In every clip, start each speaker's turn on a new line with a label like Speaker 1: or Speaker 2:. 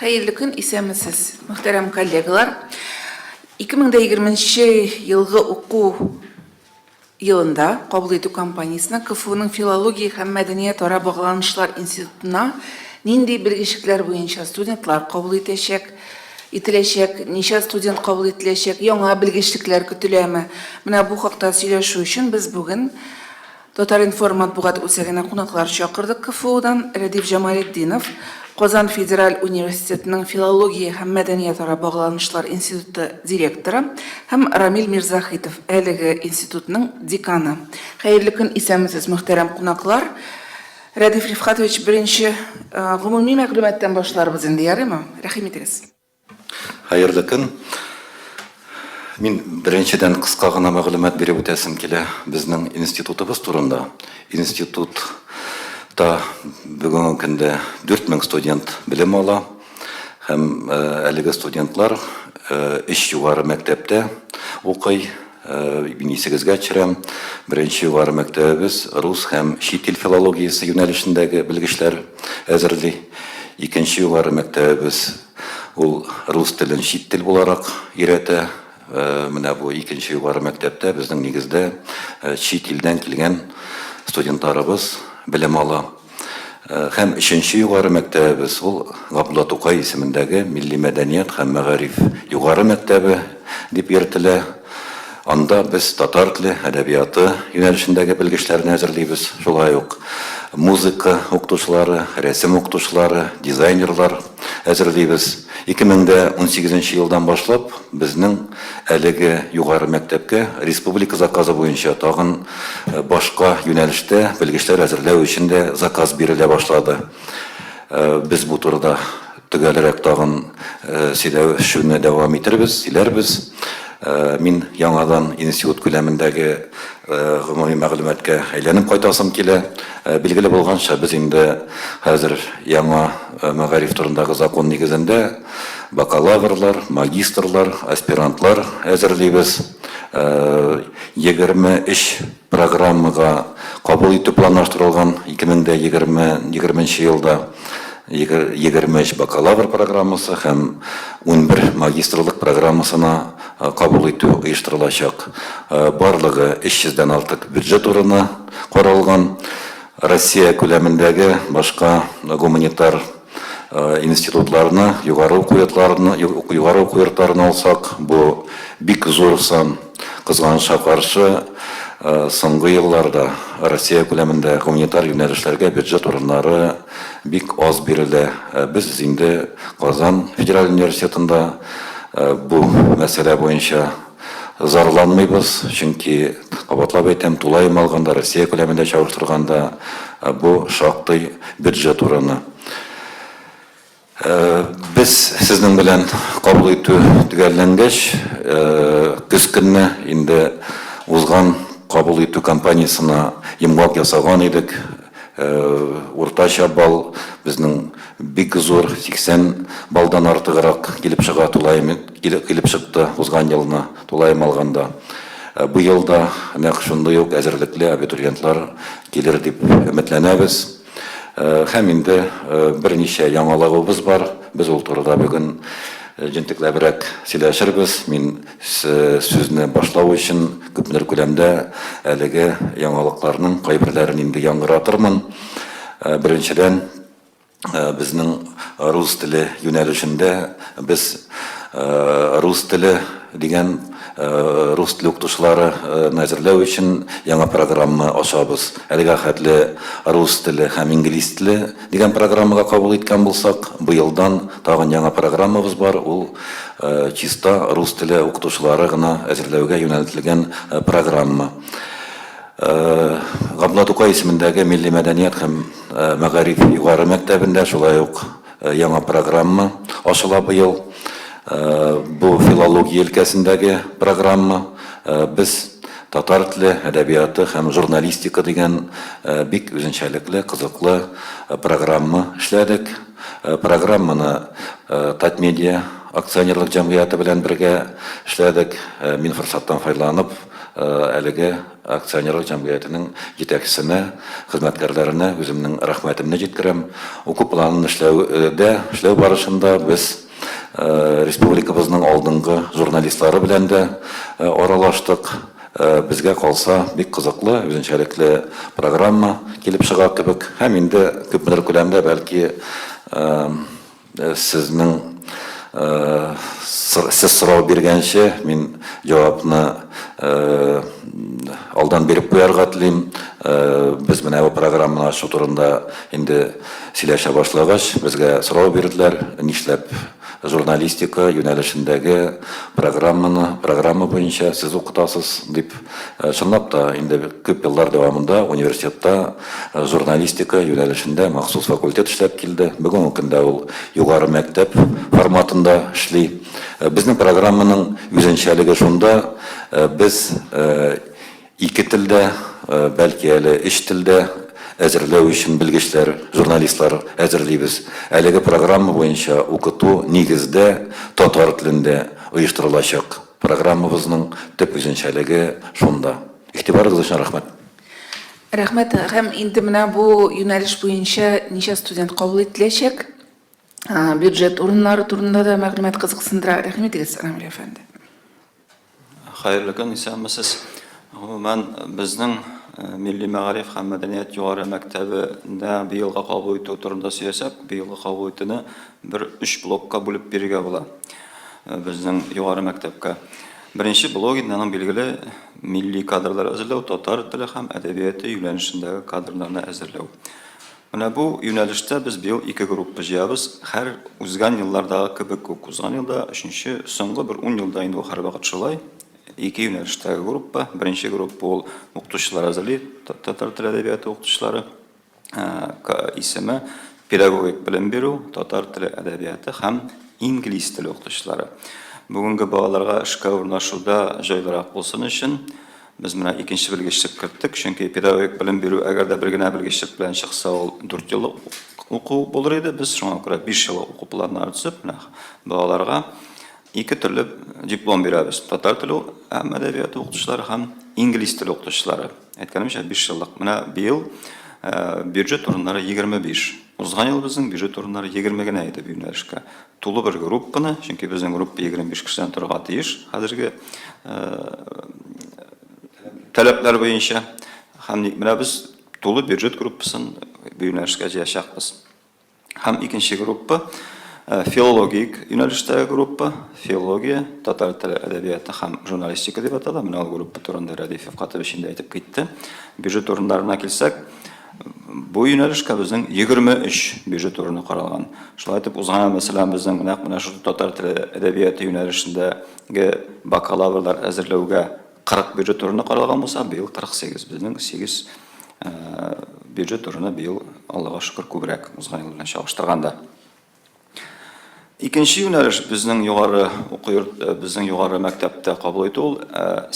Speaker 1: Хәерле көн, исәнмесез, мөхтәрәм коллегалар. 2020 елгы уку елында кабул итү кампаниясенә КФУның филология һәм мәдәниятара багланышлар институтына нинди белгечлекләр буенча студентлар кабул итәчәк, ителәчәк, ничә студент кабул ителәчәк, яңа белгечлекләр көтеләме? Менә бу хакта сөйләшү өчен без бүген Татар-информ матбугат үзәгенә кунаклар чакырдык КФУдан Рәдиф Җамалетдинов, Казан федераль университетының филология һәм мәдәниятара багланышлар институты директоры һәм Рамил Мирзаһитов, әлеге институтның деканы. Хәерле көн, исәнмесез, мөхтәрәм кунаклар! Рәдиф Рифкатович, беренче гомуми мәгълүматтан башларбыз инде, ярыймы? Рәхим итегез.
Speaker 2: Хәерле көн. Мин беренчедән кыска гына мәгълүмат биреп үтәсем килә безнең институтыбыз турында. Институтта бүгенге көндә 4000 студент белем ала һәм э, әлеге студентлар э, өч югары мәктәптә укый. Э, мин исегезгә төшерәм, беренче югары мәктәбебез рус һәм чит ил филологиясе юнәлешендәге белгечләр әзерли. Икенче югары мәктәбебез ул рус телен чит тел буларак өйрәтә. Э, менә бу икенче югары мәктәптә безнең нигездә э, чит илдән килгән студентларыбыз белем ала. Һәм өченче югары мәктәбебез ул Габдулла Тукай исемендәге милли мәдәният һәм мәгариф югары мәктәбе дип йөртелә. Анда без татар теле, әдәбияты юнәлешендәге белгечләрне әзерлибез. Шулай ук музыка укытучылары, рәсем укытучылары, дизайнерлар әзерлибез. 2018 елдан башлап безнең әлеге югары мәктәпкә республика заказы буенча тагын башка юнәлештә белгечләр әзерләү өчен дә заказ бирелә башлады. Без бу турыда төгәлрәк тагын сөйләшүне дәвам итербез, сөйләрбез. Мин яңадан институт күләмендәге гомуми мәгълүматка әйләнеп кайтасым килә. Билгеле булганча, без инде хәзер яңа мәгариф турындагы закон нигезендә бакалаврлар, магистрлар, аспирантлар әзерлибез. 23 программага кабул итү планлаштырылган 2020 20 елда 23 бакалавр программасы һәм 11 магистрлык программасына кабул итү оештырылачак. Барлыгы 300 дән артык бюджет урыны каралган. Россия күләмендәге башка гуманитар институтларны, югары уку йортларны, югары уку йортларын алсак, бу бик зур сан. Кызганычка каршы, соңгы елларда Россия күләмендә гуманитар юнәлешләргә бюджет урыннары бик аз бирелә. Без инде Казан федераль университетында бу мәсьәлә буенча зарланмыйбыз, чөнки, кабатлап әйтәм, тулаем алганда, Россия күләмендә чагыштырганда, бу шактый бюджет урыны. Без сезнең белән кабул итү төгәлләнгәч, көз көнне инде узган кабул итү кампаниясенә йомгак ясаган идек. Уртача балл безнең бик зур, 80 баллдан артыграк килеп чыга, тулаем килеп чыкты узган елны тулаем алганда. Быел да нәкъ шундый ук әзерлекле абитуриентлар килер дип өметләнәбез. Һәм инде берничә яңалыгыбыз бар. Без ул турыда бүген җентекләбрәк сөйләшербез. Мин сүзне башлау өчен күпмедер күләмдә әлеге яңалыкларның кайберләрен инде яңгыратырмын. Беренчедән, безнең рус теле юнәлешендә без рус теле дигән рус теле укытучылары әзерләү өчен яңа программа ачабыз. Әлегә хәтле рус теле һәм инглиз теле дигән программага кабул иткән булсак, быелдан тагын яңа программабыз бар, ул чиста рус теле укытучылары гына әзерләүгә юнәлтелгән программа. Габдулла Тукай исемендәге милли мәдәният һәм мәгариф югары мәктәбендә шулай ук яңа программа ачыла быел. Бу филология өлкәсендәге программа. Без татар теле, әдәбияты һәм журналистика дигән бик үзенчәлекле, кызыклы программа эшләдек. Программаны Татмедиа акционерлык җәмгыяте белән бергә эшләдек. Мин форсаттан файдаланып, әлеге акционерлык җәмгыятенең җитәкчесенә, хезмәткәрләренә үземнең рәхмәтемне җиткерәм. Уку планын эшләүдә, эшләү барышында без республикабызның алдынгы журналистлары белән дә аралаштык. Безгә калса, бик кызыклы, үзенчәлекле программа килеп чыга кебек. Һәм инде күпмедер күләмдә, бәлки, сезнең сез сорау биргәнче, мин җавапны алдан биреп куярга телим. Без менә бу программаны ачу турында инде сөйләшә башлагач, безгә сорау бирделәр, нишләп журналистика юнәлешендәге программаны, программа буенча сез укытасыз, дип. Чынлап та, инде күп еллар дәвамында университетта журналистика юнәлешендә махсус факультет эшләп килде. Бүгенге көндә ул югары мәктәп форматында эшли. Безнең программаның үзенчәлеге шунда, без ике телдә, бәлки әле өч телдә әзерләү өчен белгечләр, журналистлар әзерлибез. Әлеге программа буенча укыту нигездә татар телендә оештырылачак. Программабызның төп үзенчәлеге шунда. Игътибарыгыз өчен рәхмәт.
Speaker 1: Рәхмәт. Һәм инде менә бу юнәлеш буенча ничә студент кабул ителәчәк? Бюджет урыннары турында да мәгълүмат кызыксындыра. Рәхим итегез, Рамил әфәнде.
Speaker 3: Хәерле көн, исәнмесез. Гомумән, безнең Милли мәгариф һәм мәдәният югары мәктәбендә быелга кабул итү турында сөйләсәк, быелгы кабул итүне бер өч блокка бүлеп бирергә була безнең югары мәктәпкә. Беренче блок инде аның билгеле милли кадрлар әзерләү, татар теле һәм әдәбияты юнәлешендәге кадрларны әзерләү. Менә бу юнәлештә без быел ике группа җыябыз. Һәр узган еллардагы кебек үк, узган елда, өченче, соңгы бер ун елда инде ул һәрвакыт шулай. Ике юнәлештәге группа. Беренче группа ул укытучылар әзерли, татар теле әдәбияты укытучылары. Исеме педагогик белем бирү, татар теле әдәбияты һәм инглиз теле укытучылары. Бүгенге балаларга эшкә урнашуда җайлырак булсын өчен без менә икенче белгечлек керттек, чөнки педагогик белем бирү әгәр дә бер генә белгечлек белән чыкса, ул 4 еллык уку булыр иде. Без шуңа күрә 5 еллык уку планнары төзеп, менә балаларга ике төрле диплом бирәбез. Татар теле һәм әдәбияты укытучылары һәм инглиз теле укытучылары. Әйткәнемчә, 5 еллык. Менә быел бюджет урыннары 25. Узган ел безнең бюджет урыннары 20 генә иде бу юнәлешкә. Тулы бер группаны, чөнки безнең группа 25 кешедән торырга тиеш хәзерге таләпләр буенча. Һәм менә без тулы бюджет группасын бу юнәлешкә җыячакбыз. Һәм икенче группа филологик юнәлештәге группа, филология, татар теле, әдәбияты һәм журналистика дип атала. Менә ул группа турында Рәдиф Фкатович инде әйтеп китте. Бюджет урыннарына килсәк, бу юнәлешкә безнең 23 бюджет урыны каралган. Шулай итеп, узган ел, мәсәлән, безнең нәкъ менә шушы татар теле әдәбияты юнәлешендәге бакалаврлар әзерләүгә 40 бюджет урыны каралган булса, быел 48. Безнең 8 бюджет урыны быел, Аллага шөкер, күбрәк узган ел белән чагыштырганда. Икенче юнәлеш безнең югары уку йорт, безнең югары мәктәптә кабул итү ул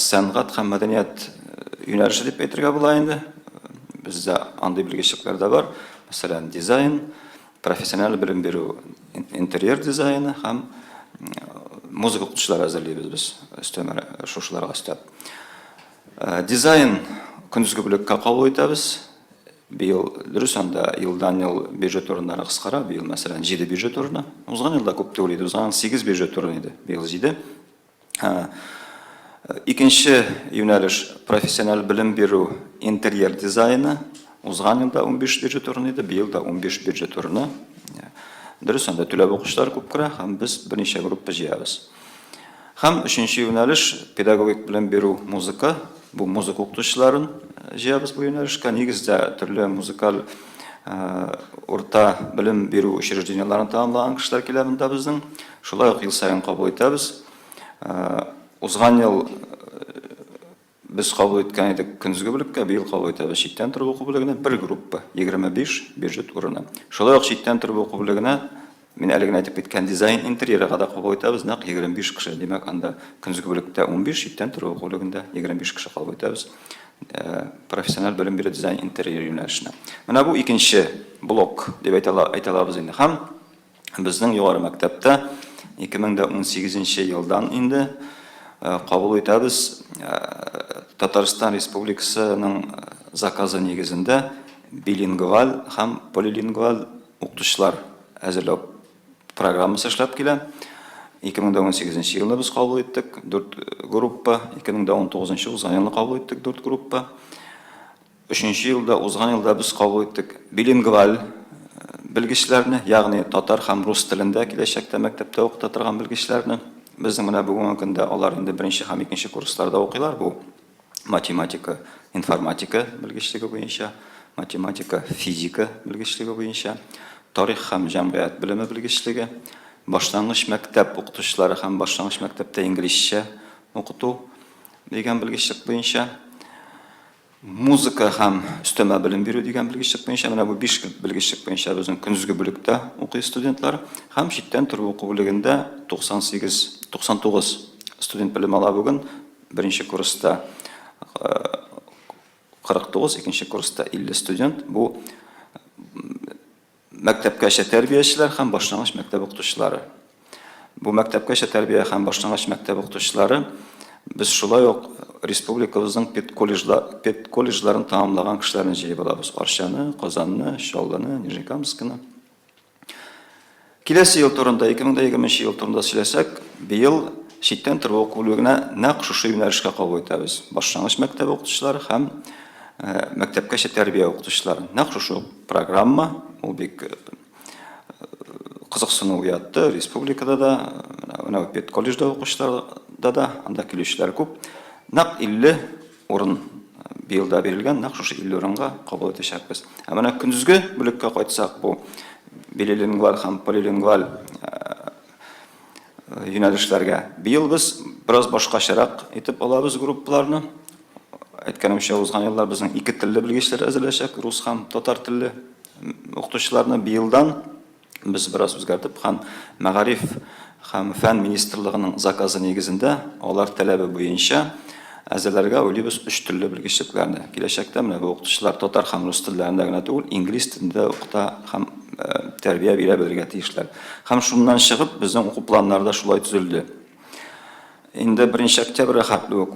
Speaker 3: сәнгать һәм мәдәният юнәлеше дип әйтергә була инде. Бездә андый белгечлекләр дә бар. Мәсәлән, дизайн, профессиональ белем бирү, интерьер дизайны һәм музыка укытучылары әзерлибез без өстәмә шушыларга өстәп. Дизайн көндезге бүлеккә кабул итәбез. Быел, дөрес, анда елдан-ел бюджет урыннары кыскара. Быел, мәсәлән, 7 бюджет урыны. Узган елда күп түгел иде, узган 8 бюджет урыны иде, быел 7. Икенче юнәлеш профессиональ белем бирү интерьер дизайны. Узган елда 15 бюджет урыны иде, быел да 15 бюджет урыны. Дөрес, анда түләп укучылар күп керә һәм без берничә группа җыябыз. Һәм өченче юнәлеш, педагогик белем бирү, музыка. Бу музыка укытучыларын җыябыз бу юнәлешкә. Нигездә төрле музыкаль урта белем бирү учреждениеләрен тәмамлаган кешеләр килә монда безнең. Шулай ук ел саен кабул итәбез. Узган ел без кабул иткән идек көндезге бүлеккә, быел кабул итәбез читтән торып уку бүлегенә бер группа, 25 бюджет урыны. Шулай ук читтән торып уку бүлегенә мин әле генә әйтеп киткән дизайн интерьерга да кабул итәбез, нәкъ 25 кеше. Димәк, анда көндезге бүлектә 15, читтән торып уку бүлегендә 25 кеше кабул итәбез. Профессиональ белем бирү дизайн интерьер юнәлешенә. Менә бу икенче блок дип әйтә алабыз инде. Һәм Безнең югары мәктәптә 2018 елдан инде кабул итәбез. Татарстан Республикасының заказы нигезендә билингваль һәм полилингваль укытучылар әзерләү программасы эшләп килә. 2018 елны без кабул иттек 4 группа, 2019 узган елны кабул иттек 4 группа. Өченче елда, узган елда без кабул иттек билингваль белгечләрне, ягъни татар һәм рус телендә киләчәктә мәктәптә укыта торган белгечләрне. Безнең менә бүгенге көндә алар инде беренче һәм икенче курсларда укыйлар. Бу математика, информатика белгечлеге буенча, математика, физика белгечлеге буенча, тарих һәм җәмгыять белеме белгечлеге, башлангыч мәктәп укытучылары һәм башлангыч мәктәптә инглизчә укыту дигән белгечлек буенча. Музыка һәм өстәмә белем бирү дигән белгечлек буенча, менә бу 5 белгечлек буенча безнең көндезге бүлектә укый студентлар һәм читтән торып уку бүлегендә 98, 99 студент белем ала бүген. Беренче курста 49, икенче курста 50 студент. Бу Мәктәпкәчә тәрбиячеләр һәм башлангыч мәктәп укытучылары. Бу мәктәпкәчә тәрбия һәм башлангыч мәктәп укытучылары без шулай ук республикабызның педколледжлар, педколледжларын тәмамлаган кешеләрне җыеп алабыз. Арчаны, Казанны, Чаллыны, Нижнекамскны. Киләсе ел турында, 2020 ел турында сөйләсәк, быел читтән торып уку бүлегенә нәкъ шушы юнәлешкә кабул итәбез. Башлангыч мәктәп укытучылары һәм мәктәпкәчә тәрбия укытучылары. Нәкъ шушы Программа, ул бик кызыксыну уятты республикада да, менә педколледжда укучыларда да, анда килүчеләр күп. Нәкъ 50 урын быел да бирелгән, нәкъ шушы 50 урынга кабул итәчәкбез. Ә менә көндезге бүлеккә кайтсак, бу билилингваль һәм полилингваль юнәлешләргә. Быел без бераз башкачарак итеп алабыз группаларны. Әйткәнемчә, узган еллар безнең ике телле белгечләр әзерләшәк, рус һәм татар телле укытучыларны. Быелдан без бераз үзгәртеп һәм мәгариф һәм фән министрлыгының заказы нигезендә алар таләбе буенча әзерләргә уйлыйбыз өч телле белгечлекләрне. Киләчәктә менә бу укытучылар татар һәм рус телләрендә генә түгел, инглиз телендә дә укыта һәм тәрбия бирә белергә тиешләр. Һәм шуннан чыгып, безнең уку планнары да шулай төзелде. Инде 1 октябрьгә хәтле үк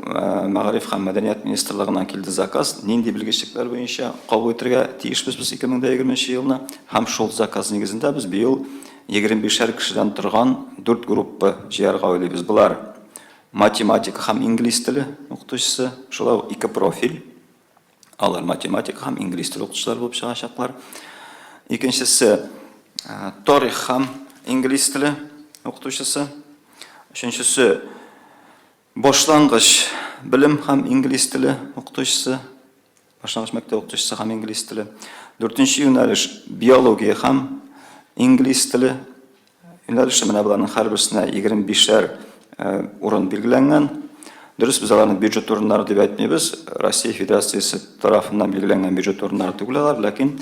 Speaker 3: Мәгариф һәм мәдәният министрлыгыннан килде заказ, нинди белгечлекләр буенча кабул итергә тиешбез без 2020 елны. Һәм шул заказ нигезендә без быел 25 кешедән торган 4 группа җыярга уйлыйбыз. Болар математика һәм инглиз теле укытучысы, шулай ук ике профиль. Алар математика һәм инглиз теле укытучылары булып чыгачаклар. Икенчесе тарих һәм инглиз теле укытучысы. Өченчесе башлангыч белем һәм инглиз теле укытучысы. Башлангыч мәктәп укытучысы һәм инглиз теле. Дүртенче юнәлеш биология һәм инглиз теле Юнәлеше менә боларның һәрберсенә 25-шәр урын билгеләнгән. Дөрес, без аларны бюджет урыннары дип әйтмибез. Россия Федерациясе тарафыннан билгеләнгән бюджет урыннары түгел алар, ләкин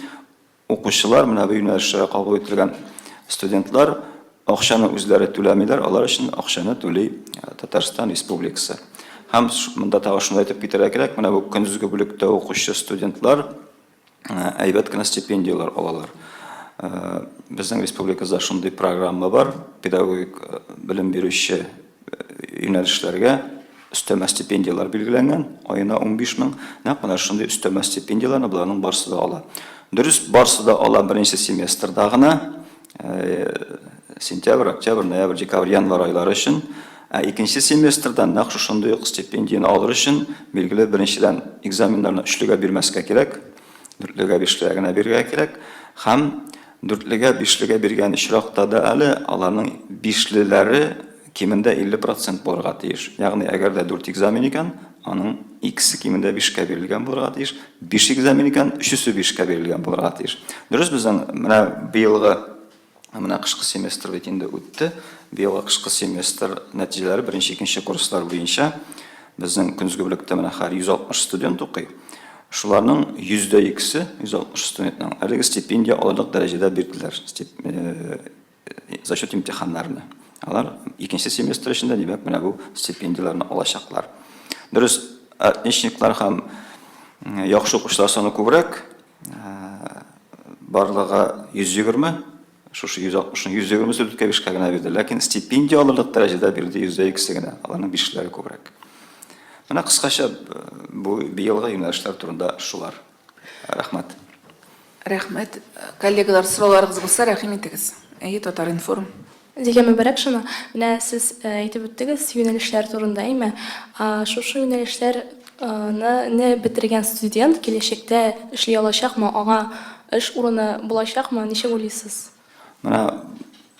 Speaker 3: укучылар, менә бу юнәлешләргә кабул ителгән студентлар акчаны үзләре түләмиләр, алар өчен акчаны түли Татарстан Республикасы. Һәм монда тагы шуны әйтеп китәргә кирәк, менә бу көндезге бүлектә укучы студентлар әйбәт кенә стипендияләр алалар. Безнең республикада шундый программа бар, педагогик белем бирүче юнәлешләргә өстәмә стипендияләр билгеләнгән, аена 15 мең. Нәкъ менә шундый өстәмә стипендияләрне боларның барысы да ала. Дөрес, барысы да ала беренче семестрда гына, сентябрь, октябрь, ноябрь, декабрь, январь айлары өчен. Ә икенче семестрдан нәкъ шушындый ук стипендияне алыр өчен, билгеле, беренчедән, экзаменнарны өчлегә бирмәскә кирәк, дүртлегә, бишлегә генә бирергә кирәк. Һәм дүртлегә, бишлегә биргән очракта да әле аларның бишлеләре кимендә 50 процент булырга тиеш. Ягъни, әгәр дә дүрт экзамен икән, аның икесе кимендә бишкә бирелгән булырга тиеш. Биш экзамен икән, өчесе бишкә бирелгән булырга тиеш. Дөрес, безнең менә быелгы менә кышкы семестр бит инде үтте. Быелгы кышкы семестр нәтиҗәләре беренче, икенче курслар буенча безнең көндезге бүлектә менә хәзер 160 студент укый. Шуларның 2%-се, 160 студентның әлеге стипендия алырлык дәрәҗәдә бирделәр. Зачет имтиханнарны. Алар икенче семестр эчендә, димәк, менә бу стипендияләрне алачаклар. Дөрес, отличниклар һәм яхшы укучылар саны күбрәк, барлыгы 120, шушы 160-ның 120-се дүрткә бишкә генә бирде. Ләкин стипендия алырлык дәрәҗәдә бирде 102-се генә, аларның бишләре күбрәк. Менә кыскача бу быелгы юнәлешләр турында шулар. Рәхмәт.
Speaker 1: Рәхмәт. Коллегалар, сорауларыгыз булса, рәхим итегез. Әйе, Татар-информ.
Speaker 4: Зилә Мөбарәкшина, менә сез әйтеп үттегез юнәлешләр турында, әйме? Шушы юнәлешләр не бетергән студент киләчәктә эшли алачакмы, аңа эш урыны булачакмы, ничек уйлыйсыз?
Speaker 3: Менә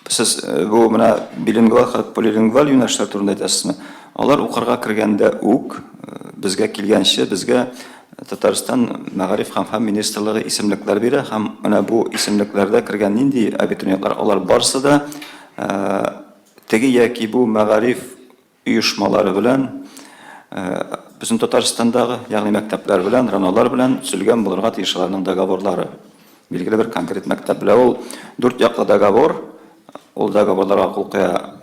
Speaker 3: сез бу менә билингваль һәм полилингваль юнәлешләр турында әйтәсезме? Алар укырга кергәндә үк, безгә килгәнче, безгә Татарстан Мәгариф һәм фән министрлыгы исемлекләр бирә һәм менә бу исемлекләрдә кергән нинди абитуриентлар, алар барысы да теге яки бу мәгариф оешмалары белән, безнең Татарстандагы, ягъни мәктәпләр белән, РАНОлар белән төзелгән булырга тиеш аларның договорлары. Билгеле бер конкрет мәктәп белән ул дүрт яклы договор, ул договорларга кул куя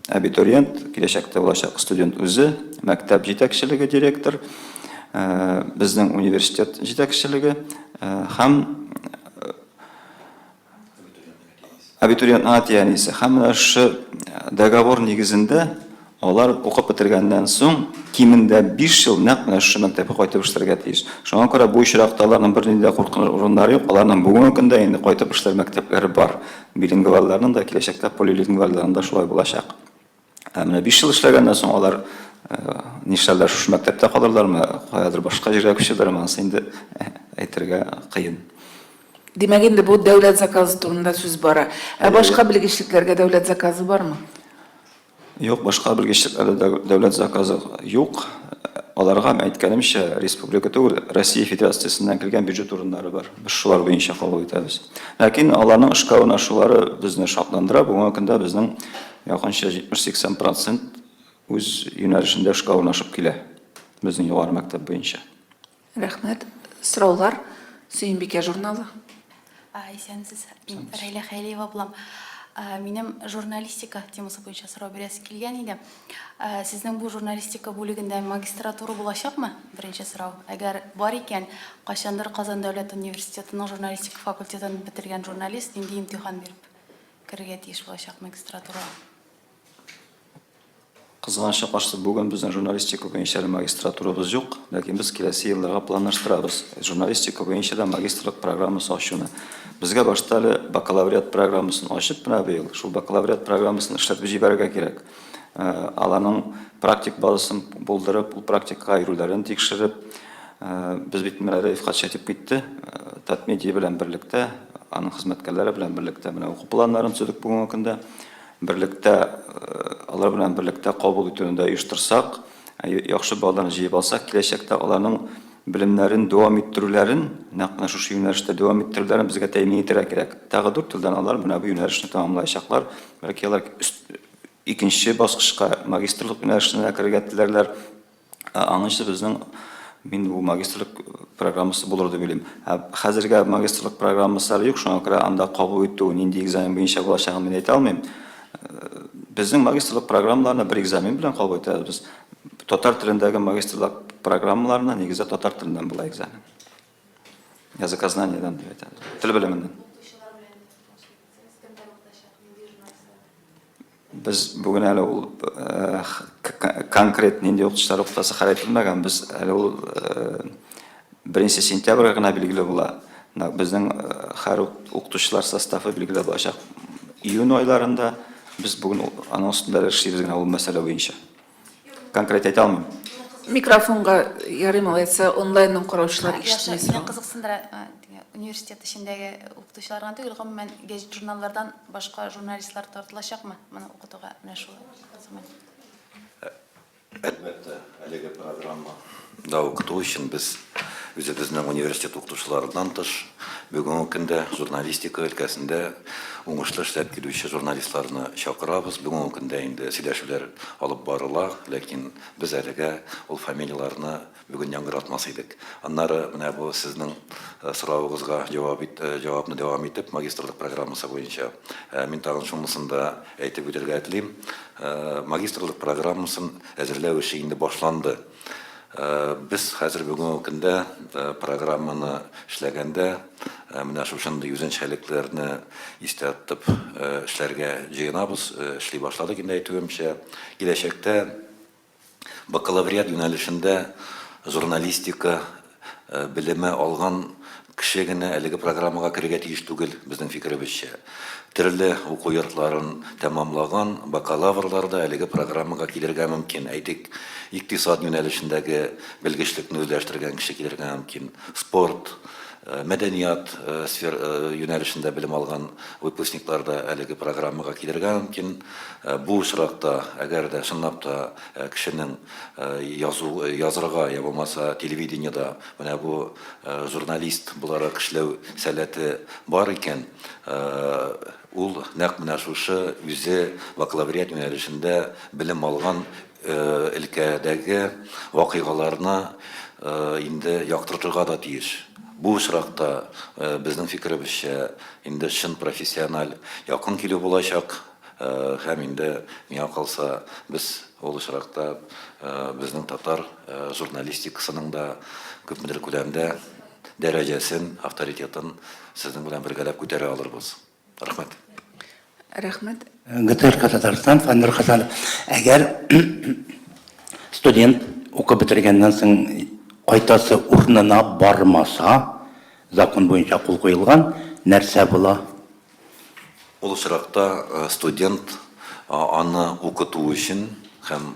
Speaker 3: абитуриент, киләчәктә булачак студент үзе, мәктәп җитәкчелеге, директор, безнең университет җитәкчелеге һәм Абитуриентның әти-әнисе һәм менә шушы договор нигезендә алар укып бетергәннән соң кимендә 5 ел нәкъ менә шушы мәктәпкә кайтып эшләргә тиеш. Шуңа күрә бу очракта аларның бернинди дә куркыныр урыннары юк, аларның бүгенге көндә инде кайтып эшләр мәктәпләре бар. Билингвалларның да, киләчәктә полилингвалларның да шулай булачак. Ә менә 5 ел эшләгәннән соң алар нишләрләр, шушы мәктәптә калырлармы, каядыр башка җиргә күчерләрме, анысы инде әйтергә кыен.
Speaker 1: Димәк, инде бу дәүләт заказы турында сүз бара. Ә башка белгечлекләргә дәүләт заказы бармы?
Speaker 3: Юк, башка белгечлекләрдә дәүләт заказы юк. Аларга, әйткәнемчә, республика түгел, Россия Федерациясеннән килгән бюджет урыннары бар. Без шулар буенча кабул итәбез. Ләкин аларның эшкә урнашулары безне шатландыра. Бүгенге көндә безнең Якынча 70-80 процент үз юнәлешендә эшкә урнашып килә безнең югары мәктәп буенча.
Speaker 1: Рәхмәт. Сораулар? Сөембикә журналы.
Speaker 5: Исәнмесез. Мин Рәйлә Хәйлиева булам. Минем журналистика темасы буенча сорау бирәсе килгән иде. Сезнең бу журналистика бүлегендә магистратура булачакмы? Беренче сорау. Әгәр бар икән, кайчандыр Казан дәүләт университетының журналистика факультетын бетергән журналист нинди имтихан биреп Керергә тиеш булачак магистратурага.
Speaker 3: Кызганычка каршы, бүген безнең журналистика буенча әле магистратурабыз юк, ләкин без киләсе елларга планлаштырабыз журналистика буенча да магистрлык программасы ачуны. Безгә башта әле бакалавриат программасын ачып, менә быел шул бакалавриат программасын эшләтеп җибәрергә кирәк. Аларның практик базасын булдырып, ул практикага йөрүләрен тикшереп, Без бит менә Рәиф хатчы әйтеп китте, Татмедиа белән берлектә, аның хезмәткәрләре белән берлектә менә уку планнарын төзедек бүгенге көндә. Берлектә, алар белән берлектә кабул итүне дә оештырсак, яхшы балаларны җыеп алсак, киләчәктә аларның белемнәрен дәвам иттерүләрен, нәкъ менә шушы юнәлештә дәвам иттерүләрен безгә тәэмин итәргә кирәк. Тагы дүрт елдан алар менә бу юнәлешне тәмамлаячаклар. Бәлки алар икенче баскычка, магистрлык юнәлешенә керергә теләрләр. Ә аңынчы безнең мин бу магистрлык программасы булыр дип уйлыйм. Ә хәзергә магистрлык программасы әле юк, шуңа күрә анда кабул итү нинди экзамен буенча булачагын мин әйтә алмыйм. Безнең магистрлык программаларны бер экзамен белән кабул итәбез без. Татар телендәге магистрлык программаларына нигездә татар теленнән була экзамен. Языкознаниедән дип әйтәбез. Тел белеменнән. Без бүген әле ул конкрет нинди укытучылар укытасы хәл ителмәгән. Без әле ул 1 сентябрьгә генә билгеле була. Безнең һәр укытучылар составы билгеле булачак июнь айларында. Без бүген аның өстендә эшлибез генә ул мәсьәлә буенча. Конкрет әйтә алмыйм.
Speaker 1: Микрофонга ярыйм алайса, онлайннан караучылар ишетми
Speaker 5: сорау. Мине кызыксындыра, университет эчендәге укытучылар гына түгел, гомумән, гәҗит-журналлардан башка журналистлар тартылачакмы моны укытуга? Менә шул.
Speaker 2: Әлбәттә, әлеге программада укыту өчен без үзебезнең университет укытучыларыннан тыш, бүгенге көндә журналистика өлкәсендә уңышлы эшләп килүче журналистларны чакырабыз. Бүгенге көндә инде сөйләшүләр алып барыла, ләкин без әлегә ул фамилияләрне бүген яңгыратмас идек. Аннары менә бу сезнең соравыгызга җавап ит, җавапны дәвам итеп, магистрлык программасы буенча мин тагын шунысын да әйтеп үтәргә телим. Магистрлык программасын әзерләү эше инде башланды. Без хәзер бүгенге көндә программаны эшләгәндә менә шушындый үзенчәлекләрне истә тотып эшләргә җыенабыз, эшли башладык инде әйтүемчә. Киләчәктә. Бакалавриат юнәлешендә журналистика белеме алган кеше генә әлеге программага керергә тиеш түгел, безнең фикеребезчә. Төрле уку йортларын тәмамлаган бакалаврлар да әлеге программага килергә мөмкин. Әйтик, икътисад юнәлешендәге белгечлекне үзләштергән кеше килергә мөмкин, спорт, мәдәният сфер юнәлешендә белем алган выпускниклар да әлеге программага килергә мөмкин. Бу очракта, әгәр дә чынлап та кешенең язу, язырга я булмаса телевидениедә менә бу журналист буларак эшләү сәләте бар икән, ул нәкъ менә шушы үзе бакалавриат юнәлешендә белем алган өлкәдәге вакыйгаларны инде яктыртырга да тиеш. Бу очракта, безнең фикеребезчә, инде чын профессиональ якын килү булачак. Һәм инде, миңа калса, без ул очракта безнең татар журналистикасының да күпмедер күләмдә дәрәҗәсен, авторитетын сезнең белән бергәләп күтәрә алырбыз. Рәхмәт.
Speaker 1: Рәхмәт.
Speaker 6: ГТРК Татарстан, Фәннур Хәсәнов. Әгәр студент укып бетергәннән соң кайтасы урынына бармаса, закон буенча кул куелган, нәрсә була?
Speaker 2: Ул очракта студент аны укыту өчен һәм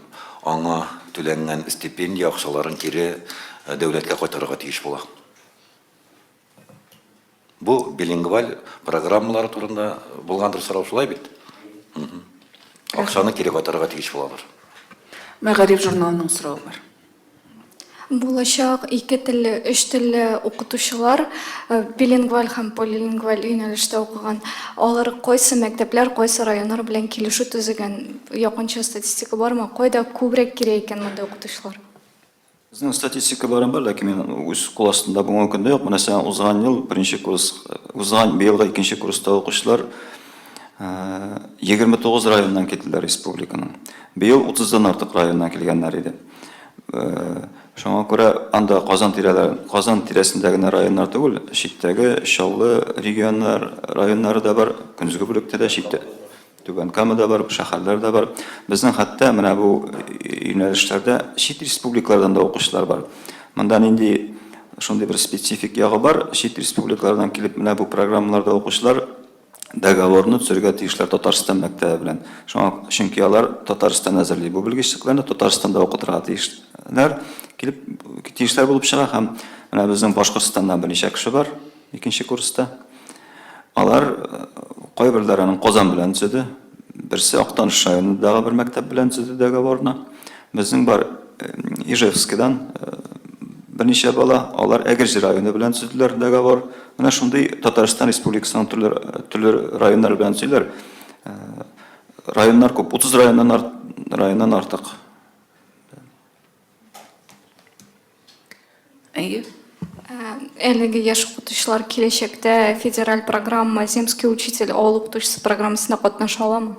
Speaker 2: аңа түләнгән стипендия акчаларын кире дәүләткә кайтарырга тиеш була. Бу билингваль программалар турында булгандыр сорау, шулай бит? Акчаны кире кайтарырга тиеш булалар.
Speaker 1: Мәгариф журналының соравы бар.
Speaker 7: Булачак ике телле, өч телле укытучылар, билингваль һәм полилингваль юнәлештә укыган, алар кайсы мәктәпләр, кайсы районнар белән килешү төзегән? Якынча статистика бармы? Кайда күбрәк кирәк икән мондый укытучылар?
Speaker 3: Безнең статистика барын бар, ләкин мин үз кул астында бүгенге көндә юк. Мәсәлән, узган ел беренче курс, узган быелгы икенче курста укучылар 29 районнан килделәр республиканың. Быел 30-дан артык районнан килгәннәр иде. Шуңа күрә анда Казан тирәләре, Казан тирәсендә генә районнар түгел, читтәге Чаллы регионнар, районнары да бар, көндезге бүлектә дә читтә. Түбән Кама да бар, шәһәрләр дә бар. Безнең хәтта менә бу юнәлешләрдә чит республикалардан да укучылар бар. Монда нинди шундый бер специфик ягы бар, чит республикалардан килеп менә бу программаларда укучылар договорны төзергә тиешләр Татарстан мәктәбе белән. Шуңа, чөнки алар Татарстан әзерли бу белгечлекләрне, Татарстанда укытырга тиешләр, килеп тиешләр булып чыга һәм менә безнең Башкортстаннан берничә кеше бар икенче курста. Алар э, кайберләре аның Казан белән төзеде, берсе Актаныш районындагы бер мәктәп белән төзеде договорны. Безнең бар э, Ижевскидан э, берничә бала, алар Әгерҗе районы белән төзеделәр договор. Менә шундый Татарстан Республикасының төрле төрле районнары белән төзиләр. Э, районнар күп, 30 районнан арт, районнан артык.
Speaker 1: Әйе.
Speaker 7: Э, әлеге яшь укытучылар киләчәктә федераль программа Земский учитель авыл укытучысы программасында катнаша аламы?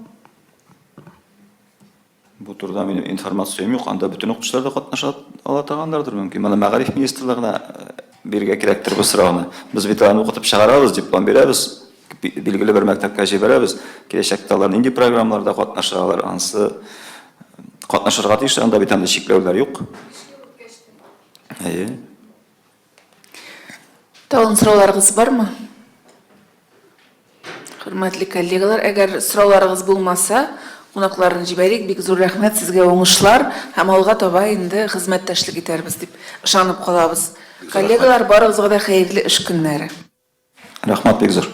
Speaker 3: Бу турыда минем информациям юк. Анда бөтен укытучылар да катнаша ала торганнардыр мөмкин. Моны мәгариф министрлыгына э, бирергә кирәктер бу сорауны. Без бит аларны укытып чыгарабыз, диплом бирәбез, билгеле бер мәктәпкә җибәрәбез. Киләчәктә алар нинди программаларда катнаша алар, ансы э, катнашырга тиеш, анда бит андый чикләүләр юк. Әйе.
Speaker 1: Тагын сорауларыгыз бармы? Хөрмәтле коллегалар, әгәр сорауларыгыз булмаса, кунакларны җибәрик. Бик зур рәхмәт сезгә, уңышлар һәм алга таба инде хезмәттәшлек итәрбез дип ышанып калабыз. Коллегалар, барыгызга да хәерле эш көннәре.
Speaker 3: Рәхмәт бик зур.